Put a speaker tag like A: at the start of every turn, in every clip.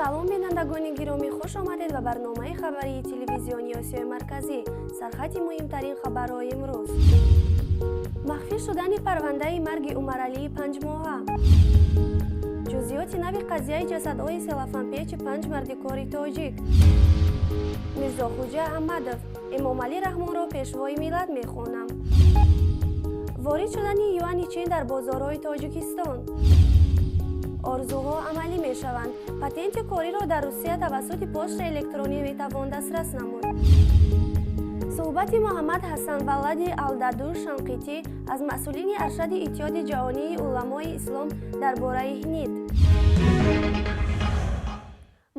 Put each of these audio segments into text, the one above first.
A: Салом, бинандагони гиромӣ, хуш омадед ба барномаи хабарии телевизиони Осиёи Марказӣ. Сархати муҳимтарин хабарҳои имрӯз: махфӣ шудани парвандаи марги Умаралии панҷмоҳа, ҷузъиёти нави қазияи ҷасадҳои селофанпечи панҷ мардикори тоҷик, Мирзохуҷа Аҳмадов: «Эмомалӣ Раҳмонро пешвои миллат мехонам», ворид шудани юани Чин дар бозорҳои Тоҷикистон, орзуҳо амалӣ мешаванд, патенти кориро дар Русия тавассути почтаи электронӣ метавон дастрас намуд, суҳбати Муҳаммад Ҳасан Валади Алдаду Шанқитӣ аз масъулини аршади Иттиҳоди ҷаҳонии уламои ислом дар бораи ҳнид,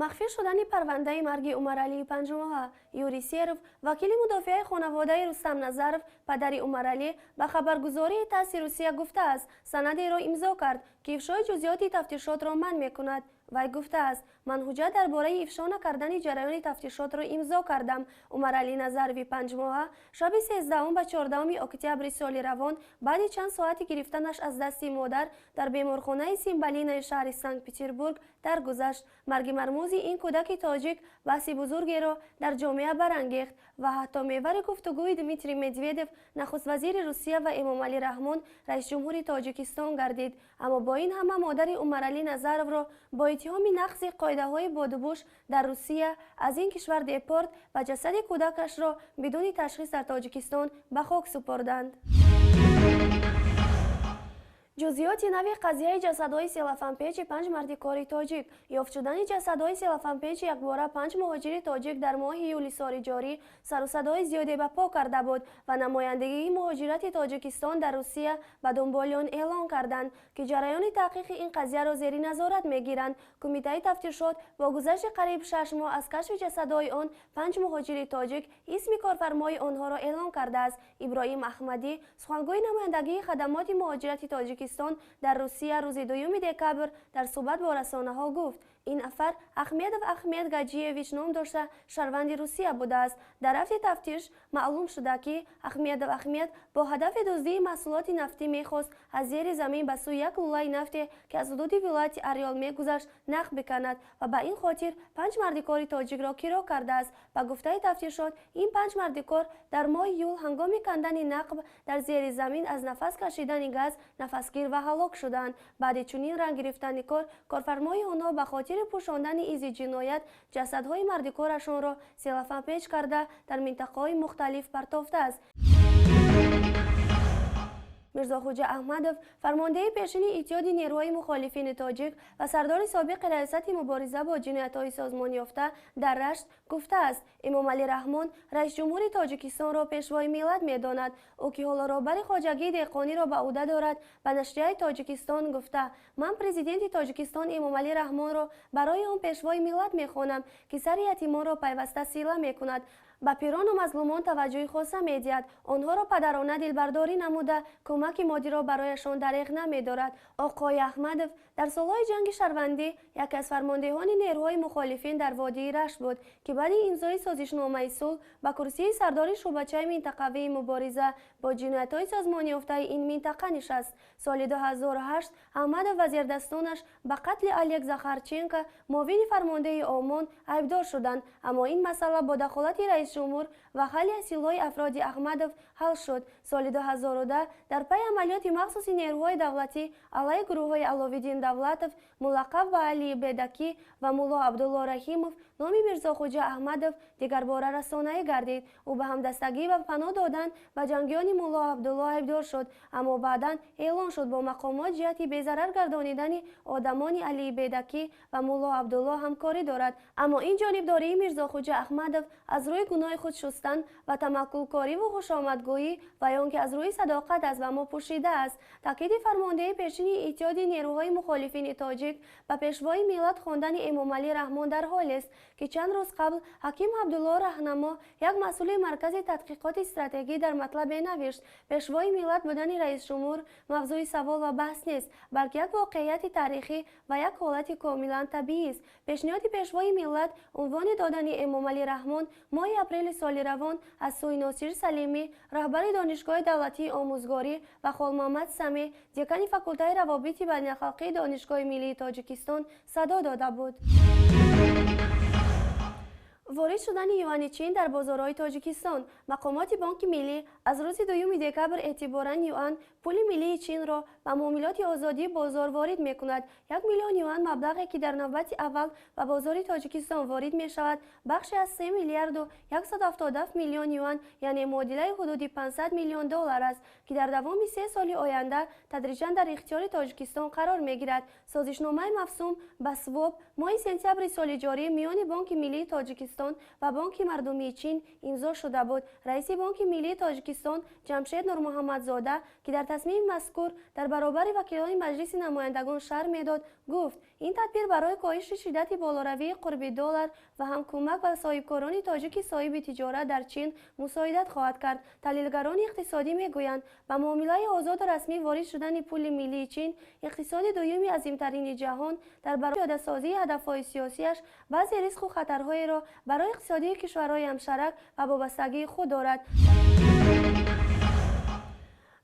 A: махфӣ шудани парвандаи марги Умаралии панҷмоҳа. Юрий Серов, вакили мудофиаи хонаводаи Рустам Назаров, падари Умаралӣ, ба хабаргузории ТАССи Русия гуфтааст, санадеро имзо кард, ки ифшои ҷузъиёти тафтишотро манъ мекунад. Вай гуфтааст: «Ман ҳуҷҷат дар бораи ифшо накардани ҷараёни тафтишотро имзо кардам». Умаралӣ Назарови панҷмоҳа шаби 13 ба 14 октябри соли равон, баъди чанд соати гирифтанаш аз дасти модар, дар беморхонаи Симбалинаи шаҳри Санкт Петербург даргузашт. Марги мармузи ин кӯдаки тоҷик баҳси бузургеро дар ҷомеа барангехт ва ҳатто мевари гуфтугӯи Дмитрий Медведев, нахуствазири Русия, ва Эмомалӣ Раҳмон, раисҷумҳури Тоҷикистон, гардид. Аммо бо ин ҳама модари Умаралӣ Назаровро бо иттиҳоми нақзи қоидаҳои бодубош дар Русия аз ин кишвар депорт ва ҷасади кӯдакашро бидуни ташхис дар Тоҷикистон ба хок супорданд. Ҷузъиёти нави қазияи ҷасадҳои селофанпечи панҷ мардикори тоҷик. Ёфт шудани ҷасадҳои селофанпечи якбора панҷ муҳоҷири тоҷик дар моҳи июли соли ҷорӣ сарусадои зиёде ба по карда буд ва намояндагии муҳоҷирати Тоҷикистон дар Русия ба дунболи он эълон карданд, ки ҷараёни таҳқиқи ин қазияро зери назорат мегиранд. Кумитаи тафтишот бо гузашти қариб 6 моҳ аз кашфи ҷасадҳои он панҷ муҳоҷири тоҷик исми корфармои онҳоро эълон кардааст. Иброҳим Аҳмадӣ, сухангӯи намояндагии хадамоти муҳоҷирати Тоҷикистон дар Русия, рӯзи 2 декабр дар суҳбат бо расонаҳо гуфт, ин нафар Ахмедов Ахмед Гаджиевич ном дошта, шаҳрванди Русия будааст. Дар рафти тафтиш маълум шуда, ки Ахмедов Ахмед бо ҳадафи дуздии маҳсулоти нафтӣ мехост аз зери замин ба сӯи як лӯлаи нафте, ки аз ҳудуди вилояти Орёл мегузашт, нақб биканад ва ба ин хотир панҷ мардикори тоҷикро киро кардааст. Ба гуфтаи тафтишот, ин панҷ мардикор дар моҳи июл ҳангоми кандани нақб дар зери замин аз нафас кашидани газ нафасгир ва ҳалок шуданд. Баъди чунин ранг гирифтани кор, корфармои онҳо ба хотири пӯшондани изи ҷиноят ҷасадҳои мардикорашонро селофанпеч карда, дар минтақаҳои мухталиф партофтааст. Мирзохуҷа Аҳмадов, фармондеҳи пешини Иттиҳоди нерӯҳои мухолифини тоҷик ва сардори собиқи Раёсати мубориза бо ҷиноятҳои созмонёфта дар Рашт, гуфтааст, Эмомалӣ Раҳмон, раисҷумҳури Тоҷикистонро пешвои миллат медонад. Ӯ, ки ҳоло роҳбари хоҷагии деҳқониро ба ӯҳда дорад, ба нашрияи Тоҷикистон гуфта: «Ман президенти Тоҷикистон Эмомалӣ Раҳмонро барои он пешвои миллат мехонам, ки сари ятимонро пайваста сила мекунад, ба пирону мазлумон таваҷҷӯҳи хоса медиҳад, онҳоро падарона дилбардорӣ намуда, кӯмаки моддиро барояшон дареғ намедорад». Оқои Аҳмадов дар солҳои ҷанги шаҳрвандӣ яке аз фармондеҳони нерӯҳои мухолифин дар водии Рашт буд, ки баъди имзои созишномаи сулҳ ба курсии сардори шӯъбачаи минтақавии мубориза бо ҷиноятҳои созмонёфтаи ин минтақа нишаст. Соли 2008 Аҳмадов ва зердастонаш ба қатли Олег Захарченко, муовини фармондеҳи ОМОН, айбдор шуданд, аммо ин масъала бо дахолати раисҷумҳур ва ҳалли силоҳи афроди Аҳмадов ҳал шуд. Соли 2010 дар пайи амалиёти махсуси нерӯҳои давлатӣ алайҳи гурӯҳҳои Аловиддин Давлатов, мулаққаб ба Алии Бедакӣ, ва Мулло Абдулло Раҳимов номи Мирзохуҷа Аҳмадов дигарбора расонаӣ гардид. Ӯ ба ҳамдастагӣ ва паноҳ додан ба ҷангиёни Мулло Абдулло айбдор шуд, аммо баъдан эълон шуд, бо мақомот ҷиҳати безарар гардонидани одамони Алии Бедакӣ ва Мулло Абдулло ҳамкорӣ дорад. Аммо ин ҷонибдории Мирзохуҷа Аҳмадов аз рӯи гуноҳи худ шустан ва тамаккулкориву хушомадгӯӣ ва ё он ки аз рӯи садоқат аст, ба мо пӯшида аст. Таъкиди фармондеҳи пешини Иттиҳоди нерӯҳои мухолифини тоҷик ба пешвои миллат хондани Эмомалӣ Раҳмон дар ҳолест, ки чанд рӯз қабл Ҳаким Абдулло Раҳнамо, як масъули Маркази тадқиқоти стратегӣ, дар матлабе навишт: «Пешвои миллат будани раисҷумҳур мавзӯи савол ва баҳс нест, балки як воқеияти таърихӣ ва як ҳолати комилан табиист». Пешниҳоди пешвои миллат унвони додани Эмомалӣ Раҳмон моҳи апрели соли равон аз сӯи Носир Салимӣ, раҳбари Донишгоҳи давлатии омӯзгорӣ, ва Холмуҳаммад Самеъ, декани факултаи равобити байналхалқии Донишгоҳи миллии Тоҷикистон, садо дода буд. Ворид шудани юани Чин дар бозорҳои Тоҷикистон. Мақомоти Бонки Миллӣ аз рӯзи 2 декабр эътиборан юан, пули миллии Чинро ба муомилоти озодии бозор ворид мекунад. 1 миллион юан, маблағе ки дар навбати аввал ба бозори Тоҷикистон ворид мешавад, бахше аз 3 миллиарду 177 миллион юан, яъне муодилаи ҳудуди 500 миллион доллар аст, ки дар давоми 3 соли оянда тадриҷан дар ихтиёри Тоҷикистон қарор мегирад. Созишномаи мавсум ба своп моҳи сентябри соли ҷорӣ миёни Бонки Миллии Тоҷикистон ва Бонки Мардумии Чин имзо шуда буд. Раиси Бонки Миллии Тоҷикистон Ҷамшед Нурмуҳаммадзода, ки дар тасмими мазкур дар баробари вакилони Маҷлиси намояндагон шарҳ медод, гуфт, ин тадбир барои коҳиши шиддати болоравии қурби доллар ва ҳам кӯмак ба соҳибкорони тоҷики соҳиби тиҷорат дар Чин мусоидат хоҳад кард. Таҳлилгарони иқтисодӣ мегӯянд, ба муомилаи озоду расмӣ ворид шудани пули миллии Чин, иқтисоди дуюми азимтарини ҷаҳон, дар баробари пиёдасозии ҳадафҳои сиёсиаш баъзе риску хатарҳоеро барои иқтисодии кишварҳои ҳамшарак ва вобастагии худ дорад.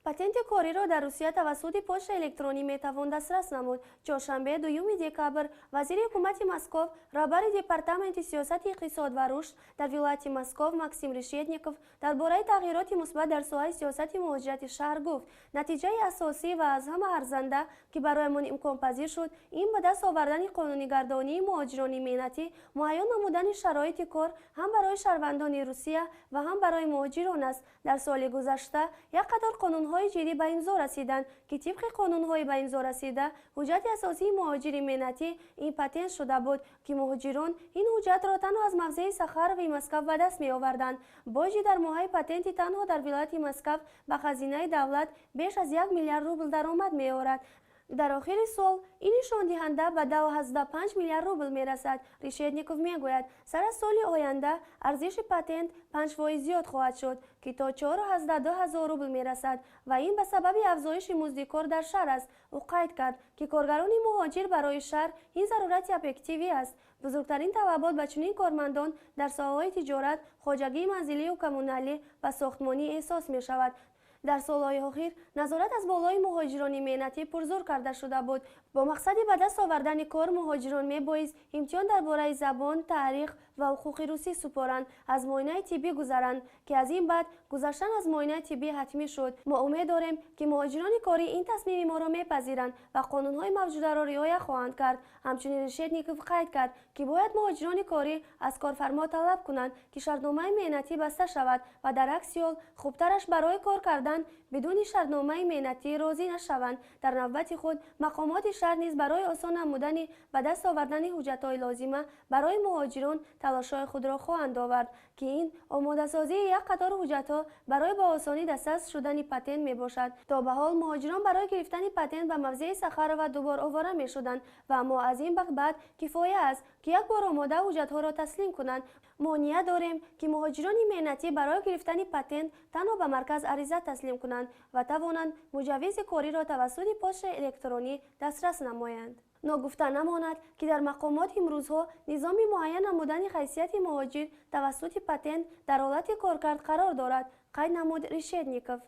A: Патенти кориро дар Русия тавассути почта электронӣ метавон дастрас намуд. Чоршанбе, 2 декабр, вазири ҳукумати Москов, раҳбари департаменти сиёсати иқтисод ва рушд дар вилояти Москов Максим Решетников дар бораи тағйироти мусбат дар соҳаи сиёсати муҳоҷирати шаҳр гуфт: натиҷаи асосӣ ва аз ҳама арзанда, ки бароямон имконпазир шуд, ин ба даст овардани қонунигардонии муҳоҷирони меҳнатӣ, муайян намудани шароити кор ҳам барои шаҳрвандони Русия ва ҳам барои муҳоҷирон аст. Дар соли гузашта як қатор қонунҳои ҷиддӣ ба имзо расиданд, ки тибқи қонунҳои ба имзо расида ҳуҷҷати асосии муҳоҷири меҳнатӣ ин патент шуда буд, ки муҳоҷирон ин ҳуҷҷатро танҳо аз мавзеи Сахарови Москав ба даст меоварданд. Боҷи дармоҳаи патенти танҳо дар вилояти Москав ба хазинаи давлат беш аз 1 миллиард рубл даромад меорад. Дар охири сол ин нишондиҳанда ба 2,5 миллиард рубл мерасад. Решетников мегӯяд, сар аз соли оянда арзиши патент 5% зиёд хоҳад шуд, ки то 4,2 ҳазор рубл мерасад ва ин ба сабаби афзоиши музди кор дар шаҳр аст. Ӯ қайд кард, ки коргарони муҳоҷир барои шаҳр ин зарурати объективӣ аст. Бузургтарин талабот ба чунин кормандон дар соҳаҳои тиҷорат, хоҷагии манзилию коммуналӣ ва сохтмонӣ эҳсос мешавад. Дар солҳои охир назорат аз болои муҳоҷирони меҳнатӣ пурзур карда шуда буд. Бо мақсади ба даст овардани кор муҳоҷирон мебоист имтиҳон дар бораи забон, таърих ва ҳуқуқи русӣ супоранд, аз муоинаи тиббӣ гузаранд, ки аз ин баъд гузаштан аз муоинаи тиббӣ ҳатмӣ шуд. Мо умед дорем, ки муҳоҷирони корӣ ин тасмими моро мепазиранд ва қонунҳои мавҷударо риоя хоҳанд кард. Ҳамчунин Решетников қайд кард, ки бояд муҳоҷирони корӣ аз корфармо талаб кунанд, ки шартномаи меҳнатӣ баста шавад ва дар акси ҳол хубтараш барои кор кардан бидуни шартномаи меҳнатӣ розӣ нашаванд. Дар навбати худ мақомоти шаҳр низ барои осон намудани ба даст овардани ҳуҷҷатҳои лозима барои муҳоҷирон талошҳои худро хоҳанд овард, ки ин омодасозии як қатор ҳуҷҷатҳо барои ба осонӣ дастрас шудани патент мебошад. То ба ҳол муҳоҷирон барои гирифтани патент ба мавзеи Сахарова дубор овора мешуданд ва аммо аз ин баъд кифоя аст, ки як бор омода ҳуҷҷатҳоро таслим кунанд. Мо ният дорем, ки муҳоҷирони меҳнатӣ барои гирифтани патент танҳо ба марказ ариза таслим кунанд ва тавонанд муҷаввизи кориро тавассути почтаи электронӣ дастрас намоянд. Ногуфта намонад, ки дар мақомот имрӯзҳо низоми муайян намудани ҳайсияти муҳоҷир тавассути патент дар ҳолати коркард қарор дорад, қайд намуд Решетников.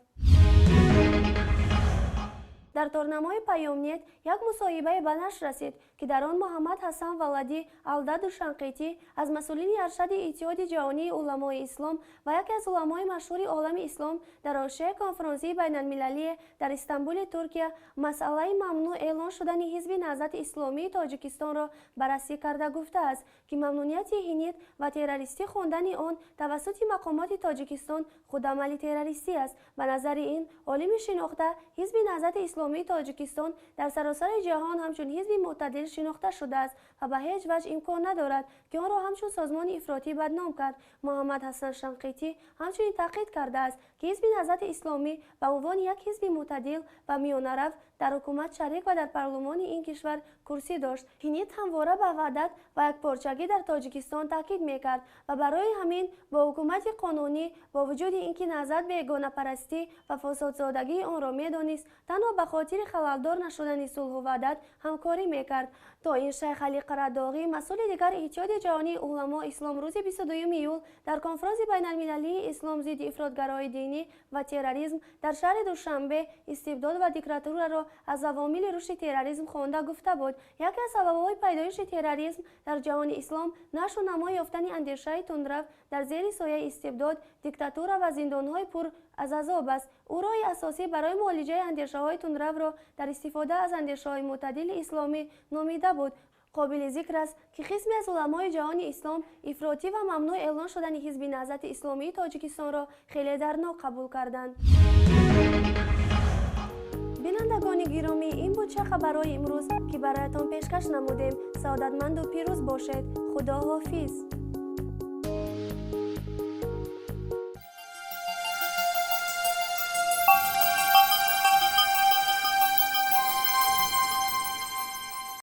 A: Дар торнамои Паёмнет як мусоҳибае ба нашр расид, ки дар он Муҳаммад Ҳасан Валадӣ Алдаду Шанқитӣ аз масъулини аршади Иттиҳоди ҷаҳонии уламои ислом ва яке аз уламои машҳури олами ислом дар ҳошияи конфронсии байналмилалие дар Истанбули Туркия масъалаи мамнӯъ эълон шудани Ҳизби Наҳзати Исломии Тоҷикистонро баррасӣ карда гуфтааст, ки мамнунияти ҳинит ва террористӣ хондани он тавассути мақомоти Тоҷикистон худамали террористӣ аст. Ба назари ин олими шинохта, Ҳизби Наҳзати Исломии Тоҷикистон дар саросари ҷаҳон ҳамчун ҳизби мӯътадил шинохта шудааст ва ба ҳеҷ ваҷҳ имкон надорад, ки онро ҳамчун созмони ифротӣ бадном кард. Муҳаммад Ҳасан Шанқитӣ ҳамчунин таъқид кардааст, ки Ҳизби Наҳзати Исломӣ ба унвони як ҳизби мӯътадил ва миёнарав дар ҳукумат шарик ва дар парлумони ин кишвар курсӣ дошт. Ҳинит ҳамвора ба ваҳдат ва якпорчагӣ дар Тоҷикистон таъкид мекард ва барои ҳамин бо ҳукумати қонунӣ, бо вуҷуди ин ки Наҳзат бегонапарастӣ ва фасодзодагии онро медонист, танҳо ба хотири халалдор нашудани сулҳу ваҳдат ҳамкорӣ мекард. То ин Шайх Али Қарадоғӣ, масъули дигар Иттиҳоди ҷаҳонии уламо ислом, рӯзи 22 июл дар конфронси байналмилалии ислом зидди ифротгарои динӣ ва терроризм дар шаҳри Душанбе истибдод ва диктатураро аз авомили рушди терроризм хонда гуфта буд: яке аз сабабҳои пайдоиши терроризм дар ҷаҳони ислом нашу намо ёфтани андешаи тундрав дар зери сояи истибдод, диктатура ва зиндонҳои пур аз азоб аст. Ӯ роҳи асосӣ барои муолиҷаи андешаҳои тундравро дар истифода аз андешаҳои мӯътадили исломӣ номида буд. Қобили зикр аст, ки қисме аз уламои ҷаҳони ислом ифротӣ ва мамнӯъ эълон шудани Ҳизби Наҳзати Исломии Тоҷикистонро хеле дарднок қабул карданд. Бинандагони гиромӣ, ин буд чанд хабарҳои имрӯз, ки бароятон пешкаш намудем. Саодатманду пирӯз бошед. Худо ҳофиз.